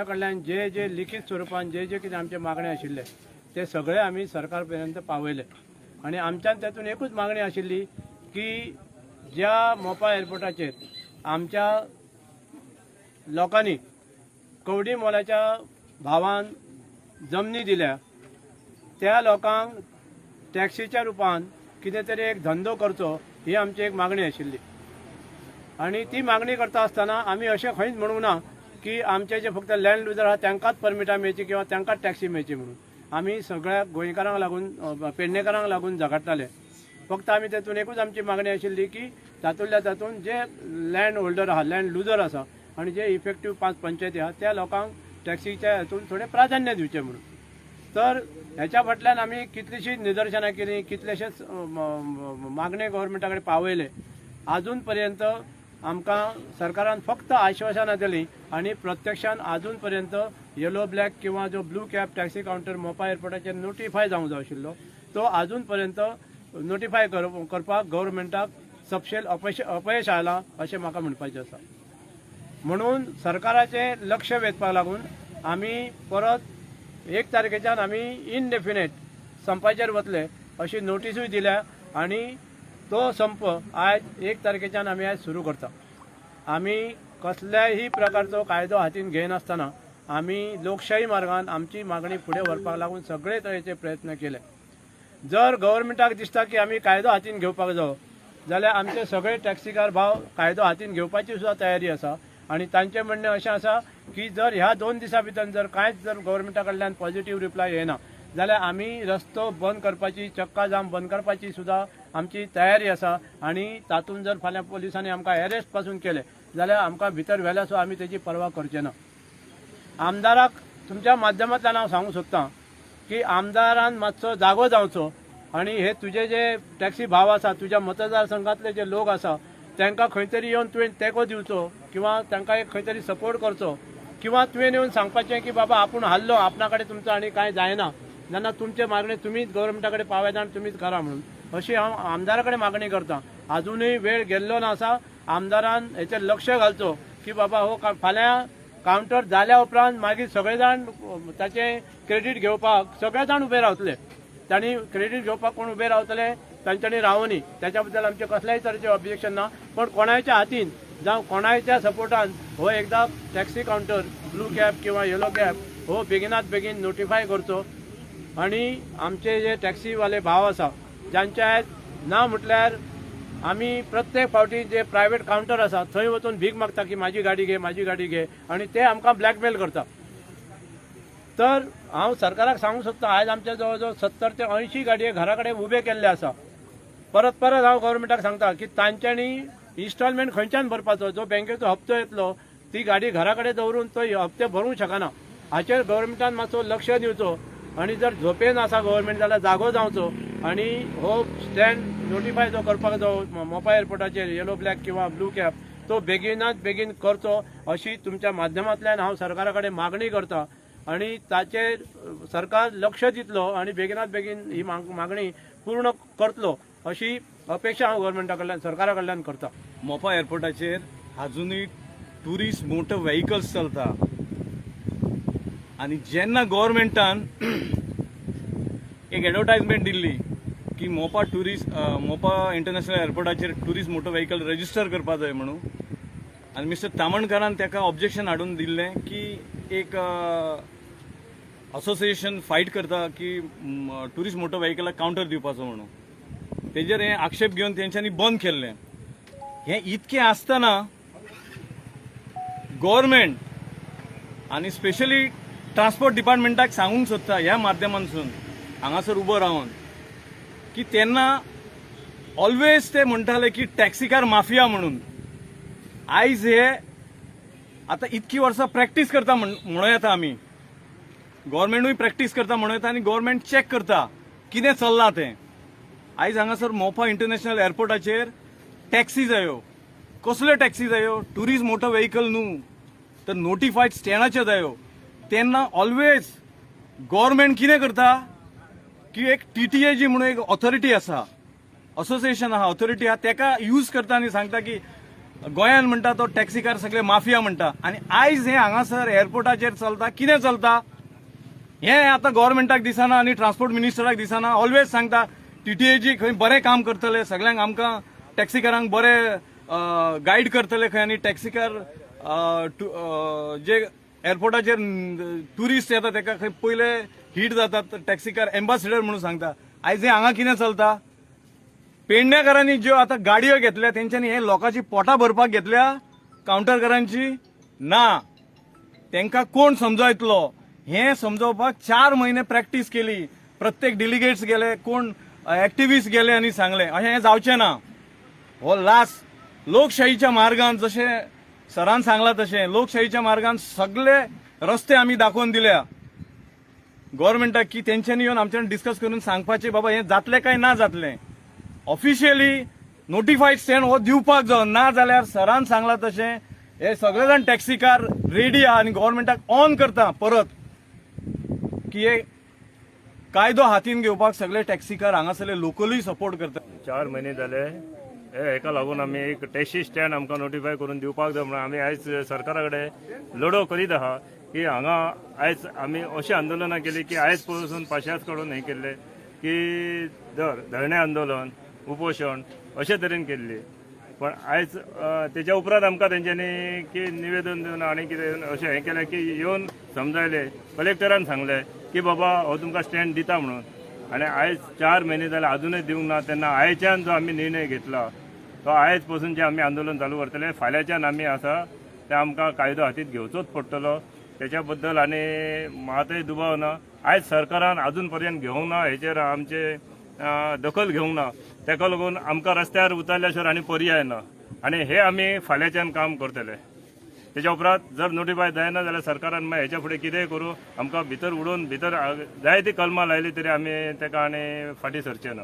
कडल्यान जे जे लिखीत स्वरुपान जे जे कितें आमचे मागणे आशिल्ले ते सगळे आमी सरकार पर्यंत पावयले. आनी आमच्यान तातूंत एकूच मागणी आशिल्ली की ज्या मोपा एअरपोर्टाचेर आमच्या लोकांनी कवडी मोलाच्या भावान जमनी दिल्या त्या लोकांक टॅक्सीच्या रुपान कितें तरी एक धंदो करचो ही आमची एक मागणी आशिल्ली. आनी ती मागणी करता आसतना आमी अशें खंयच म्हणूंक ना की आमचे जे फक्त लँड लुजर आहा तांकांच परमिटां मेळची किंवा तांकांच टॅक्सी मेळची म्हणून. आमी सगळ्या गोंयकारांक लागून, पेडणेकारांक लागून झगडटाले. फक्त आमी तेतून एकूच आमची मागणी आशिल्ली की तातूंतल्या तातूंत जे लँड होल्डर आहा, लँड लुजर आसा आनी जे इफेक्टीव 5 पंचायती आहा त्या लोकांक टॅक्सीच्या हातून थोडें प्राधान्य दिवचें म्हणून. तर ह्याच्या फाटल्यान आमी कितलीशीं निदर्शनां केलीं, कितलेशेच मागणे गव्हर्मेंटा कडेन पावयले. आजून पर्यंत आमकां सरकारान फक्त आश्वासनां दिलीं आनी प्रत्यक्षान आजून पर्यंत येलो ब्लॅक किंवा जो blue cab taxi counter Mopa एअरपोर्टाचेर नोटिफाय जावंक जाय आशिल्लो तो आजून पर्यंत नोटिफाय करपाक गव्हर्मेंटाक सपशेल अपयश आयलां अशें म्हाका म्हणपाचें आसा. म्हणून सरकाराचें लक्ष वेधपाक लागून आमी परत 1 तारखेच्यान आमी इनडेफिनेट संपाचेर वतले अशी नोटिसूय दिल्या आनी तो संप आयज 1 तारखेच्यान आमी आयज सुरू करता. आमी कसल्याही प्रकारचो कायदो हातीन घेयनासतना आमी लोकशाही मार्गान आमची मागणी फुडें व्हरपाक लागून सगळे तरेचे प्रयत्न केले. जर गव्हर्मेंटाक दिसता की आमी कायदो हातीन घेवपाक जावो जाल्यार आमचे सगळे टॅक्सीकार भाव कायदो हातीन घेवपाची सुद्दां तयारी आसा. आनी तांचें म्हणणें अशें आसा की जर ह्या 2 दिसां भितर जर कांयच जर गव्हर्मेंटा कडल्यान पॉझिटीव रिप्लाय येना जाल्यार आमी रस्तो बंद करपाची, चक्का जाम बंद करपाची सुद्दां आमची तयारी आसा. आनी तातूंत जर फाल्यां पोलिसांनी आमकां एरेस्ट पासून केले जाल्यार आमकां भितर व्हेल्यार सुद्दां आमी तेजी पर्वा करचे ना. आमदाराक तुमच्या माध्यमांतल्यान हांव सांगूंक सोदतां की आमदारान मातसो जागो जावचो आनी हे तुजे जे टॅक्सी भाव आसा, तुज्या मतदारसंघातले जे लोक आसा तांकां खंय तरी येवन तुवें तेंको दिवचो किंवा तांकां एक खंय तरी सपोर्ट करचो किंवा तुवें येवन सांगपाचें की बाबा आपूण हारलो, आपणा कडेन तुमचो आनी कांय जायना, जेन्ना तुमचे मागणे तुमीच गव्हर्मेंटा कडेन पावयता आनी तुमीच करा म्हणून अशी हांव आमदारा कडेन मागणी करता. आजुनूय वेळ गेल्लो ना आसा, आमदारान हेचेर लक्ष घालचो की बाबा हो फाल्यां कावंटर जाल्या उपरांत मागीर सगळे जाण ताचें क्रेडीट घेवपाक सगळे जाण उबे रावतले. तांणी क्रेडीट घेवपाक कोण उबे रावतले तांच्यांनी रावनी, ताच्या बद्दल आमचें कसल्याय तरेचें ऑब्जेक्शन ना. पण कोणाच्या हातीन जावं कोणाच्या सपोर्टान हो एकदां टॅक्सी कावंटर ब्लू कॅब किंवा येलो कॅब हो बेगिनात बेगीन नोटिफाय करचो. आनी आमचे जे टॅक्सीवाले भाव आसा जांचे आयज ना म्हटल्यार आमी प्रत्येक फावटी जे प्रायवेट कावंटर आसा थंय वचून भीक मागता की म्हाजी गाडी घे, म्हाजी गाडी घे, आनी ते आमकां ब्लॅकमेल करता. तर हांव सरकाराक सांगूंक सोदतां आयज आमच्या जवळ जवळ 70 ते 80 गाडये घरा कडेन उबे केल्ले आसा. परत परत हांव गव्हर्मेंटाक सांगता की तांच्यांनी इन्स्टॉलमेंट खंयच्यान भरपाचो, जो बँकेचो हप्तो येतलो ती गाडी घरा कडेन दवरून तो हप्ते भरूंक शकना. हाचेर गव्हर्मेंटान मातसो लक्ष दिवचो आनी जर झोपेन आसा गव्हर्मेंट जाल्यार जागो जावचो आनी हो स्टँड नोटिफाय जो करपाक जावो मोपा एअरपोर्टाचेर येलो ब्लॅक किंवा ब्लू कॅब तो बेगिनात बेगीन करचो अशी तुमच्या माध्यमांतल्यान हांव सरकारा कडेन मागणी करता. आनी ताचेर सरकार लक्ष दितलो आनी बेगिनात बेगीन ही मागणी पूर्ण करतलो अशी अपेक्षा हांव गव्हर्मेंटा कडल्यान, सरकारा कडल्यान करता. मोपा एअरपोर्टाचेर आजुनूय ट्युरिस्ट मोटर व्हेकल्स चलता आनी जेन्ना गव्हर्मेंटान एक एडवर्टायजमेंट दिल्ली की मोपा ट्युरिस्ट मोपा इंटरनॅशनल एअरपोर्टाचेर ट्युरिस्ट मोटर व्हेकल रजिस्टर करपा जाय म्हणून, आनी मिस्टर तामणकारान ताका ऑब्जेक्शन हाडून दिल्लें की एक असोसिएशन फायट करता की ट्युरिस्ट मोटर व्हेकलाक कावंटर दिवपाचो म्हणून. तेजेर हे आक्षेप घेवन तेंच्यांनी बंद केल्लें. हें इतकें आसतना गव्हर्मेंट आनी स्पेशली ट्रान्सपोर्ट डिपार्टमेंटाक सांगूंक सोदता ह्या माध्यमांतसून हांगासर उबो रावन की तेन्ना ऑलवेज ते म्हणटाले की टॅक्सीकार माफिया म्हणून. आयज हे आतां इतकी वर्सां प्रॅक्टीस करता म्हणूं येता, आमी गव्हर्मेंटूय प्रॅक्टीस करता म्हणूं येता आनी गव्हर्मेंट चॅक करता कितें चल्लां तें. आयज हांगासर मोपा इंटरनॅशनल एअरपोर्टाचेर टॅक्सी जायो, कसल्यो टॅक्सी जायो, ट्युरिस्ट मोटर व्हेकल न्हू तर नोटिफायड स्टँडाच्यो जायो. तेन्ना ऑलवेज गव्हर्मेंट कितें करता की एक टीटीए जी म्हणून एक ऑथॉरिटी आसा, असोसिएशन आहा, ऑथॉरिटी आहा, तेका यूज करता आनी सांगता की गोंयान म्हणटा तो टॅक्सीकार सगळे माफिया म्हणटा. आनी आयज हे हांगासर एअरपोर्टाचेर चलता कितें चलता हें आतां गव्हर्मेंटाक दिसना आनी ट्रान्सपोर्ट मिनिस्टराक दिसना. ऑलवेज सांगता टीटीएजी खंय बरें काम करतले, सगळ्यांक आमकां टॅक्सीकारांक बरें गायड करतले खंय. आनी टॅक्सीकार जे एअरपोर्टाचेर ट्युरिस्ट येता तेका खंय पयले हिट जातात, टॅक्सीकार एम्बासिडर म्हणून सांगता. आयज हे हांगा कितें चलता? पेडण्याकारांनी ज्यो आतां गाडयो घेतल्या तेंच्यांनी हे लोकांची पोटां भरपाक घेतल्या कावंटरकारांची ना. तेंकां कोण समजायतलो हें समजोवपाक 4 म्हयने प्रॅक्टीस केली. प्रत्येक डिलिगेट्स गेले, कोण एक्टिविस्ट गेले आनी सांगलें अशें हें जावचें ना. हो लास्ट लोकशाहीच्या मार्गान, जशें सरान सांगलां तशें लोकशाहीच्या मार्गान सगळे रस्ते आमी दाखोवन दिल्या गव्हर्मेंटाक की तेंच्यांनी येवन आमच्यान डिस्कस करून सांगपाचें बाबा हें जातलें काय ना जातलें. ऑफिशियली नोटिफायड स्टँड हो दिवपाक जाय, ना जाल्यार सरान सांगलां तशें हे सगळे जाण टॅक्सीकार रेडी आहा आनी गव्हर्मेंटाक ऑन करता परत की हे कायदो हातीन घेवपाक सगळे टॅक्सीकार हांगासरले लोकलूय सपोर्ट करता. 4 म्हयने जाले हे हेका लागून आमी एक टॅक्सी स्टँड आमकां नोटिफाय करून दिवपाक जाय म्हणून आमी आयज सरकारा कडेन लढो करीत आहा की हांगा आयज आमी अशीं आंदोलनां केली की आयज पसून पाशांत काडून हें केल्लें की धरणे आंदोलन, उपोशण अशे तरेन केल्ली. पण आयज तेच्या उपरांत आमकां तेंच्यांनी की निवेदन दिवन आनी कितें अशें हें केलें की येवन समजायलें, कलेक्टरान सांगलें की बाबा हो तुमकां स्टँड दिता म्हणून. आनी आयज 4 म्हयने जाले आजुनूय दिवंक ना. तेन्ना आयच्यान जो आमी निर्णय घेतला तो आयज पसून जे आमी आंदोलन चालू करतले, फाल्यांच्यान आमी आसा ते आमकां कायदो हातींत घेवचोच पडटलो. तेच्या बद्दल आनी मातय दुबाव ना. आयज सरकारान आजून पर्यंत घेवंक ना, हेचेर आमचे दखल घेवंक ना. तेका लागून आमकां रस्त्यार उतरल्या शिवाय आनी पर्याय ना आनी हे आमी फाल्यांच्यान काम करतले. तेच्या उपरांत जर नोटिफाय जायना जाल्यार सरकारान मागीर हेच्या फुडें कितेंय करूं, आमकां भितर उडोवन भितर जायती कलमां लायली तरी आमी तेका आनी फाटीं सरचे ना.